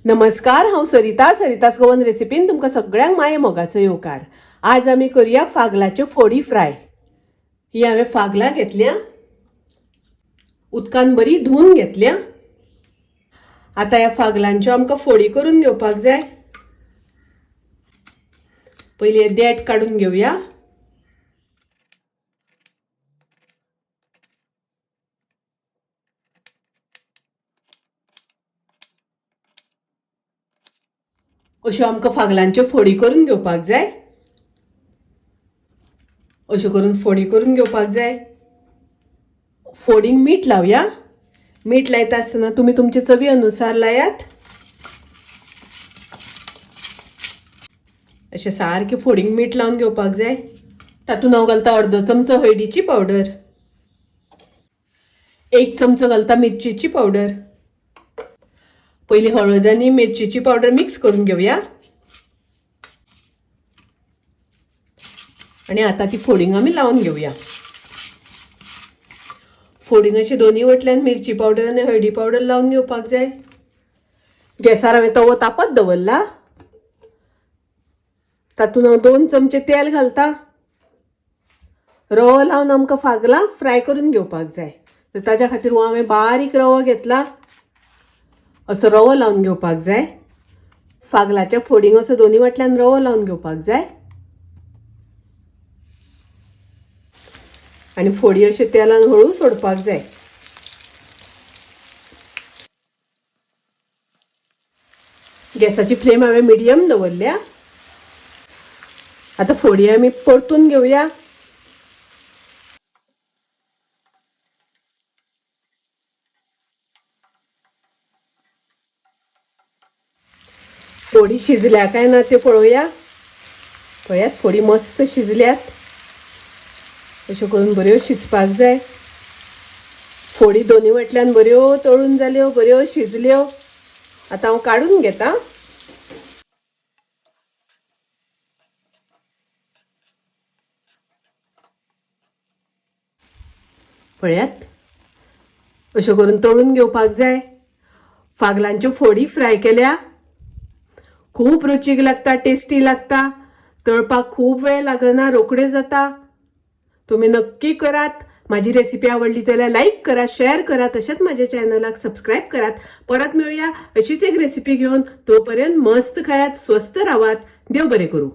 नमस्कार, हांव सरिता. सरितास गोवन रेसिपीन तुमकां सगळ्यांक माये मोगाचो येवकार. आज आमी करूया फागलाच्यो फोडी फ्राय. ही हांवें फागलां घेतल्या, उदकान बरी धुवन घेतल्या. आतां ह्या फागलांच्यो आमकां फोडी करून घेवपाक जाय. पयलीं हे देठ काडून घेवया. अश्यो आमकां फागलांच्यो फोडी करून घेवपाक जाय. अश्यो करून फोडी करून घेवपाक जाय. फोडींक मीठ लावया. मीठ लायता आसतना तुमी तुमचे चवी अनुसार लायात. अशें सारकें फोडींक मीठ लावन घेवपाक जाय. तातूंत हांव घालता अर्दो चमचो हळदीची पावडर, 1 चमचो घालता मिरचेची पावडर. पयली हळद आनी मिरचेची पावडर मिक्स करून घेवया आनी आतां ती फोडींग आमी लावन घेवया. फोडींग अशें दोनी वटल्यान मिरची पावडर आनी हळदी पावडर लावन घेवपाक जाय. गॅसार हांवें तवो तापत दवरला. तातूंत हांव 2 चमचे तेल घालता. रवो लावन आमकां फागलां फ्राय करून घेवपाक जाय. तर ताज्या खातीर हो हांवें बारीक रवो घेतला. असो रवो लावन घेवपाक जाय. फागलाच्या फोडींक असो दोनी वाटल्यान रवो लावन घेवपाक जाय आनी फोडी अशें तेलान हळू सोडपाक जाय. गॅसाची फ्लेम हांवें मिडियम दवरल्या. आतां फोडी आमी परतून घेवया. फोडी शिजल्या काय ना त्यो पळोवया. पळयात, फोडी मस्त शिजल्यात. अश्यो करून बऱ्यो शिजपाक जाय. फोडी दोनी वटल्यान बऱ्यो तळून जाल्यो, बऱ्यो शिजल्यो. आतां हांव काडून घेता. पळयात, अश्यो करून तळून घेवपाक जाय. फागलांच्यो फोडी फ्राय केल्या. खूब रुचीक लागता, टेस्टी लागता. तळपाक खूब वेळ लागना, रोखड्यो जाता. तुमी नक्की करात. माझी रेसिपी आवडली जाल्यार लाईक करा, शेअर करा, तशेंच माझ्या चॅनलाक सबस्क्राईब करात. परत मेळुया अशीच एक रेसिपी घेवन. तोपर्यंत मस्त खायात, स्वस्थ रावात. देव बरें करूं.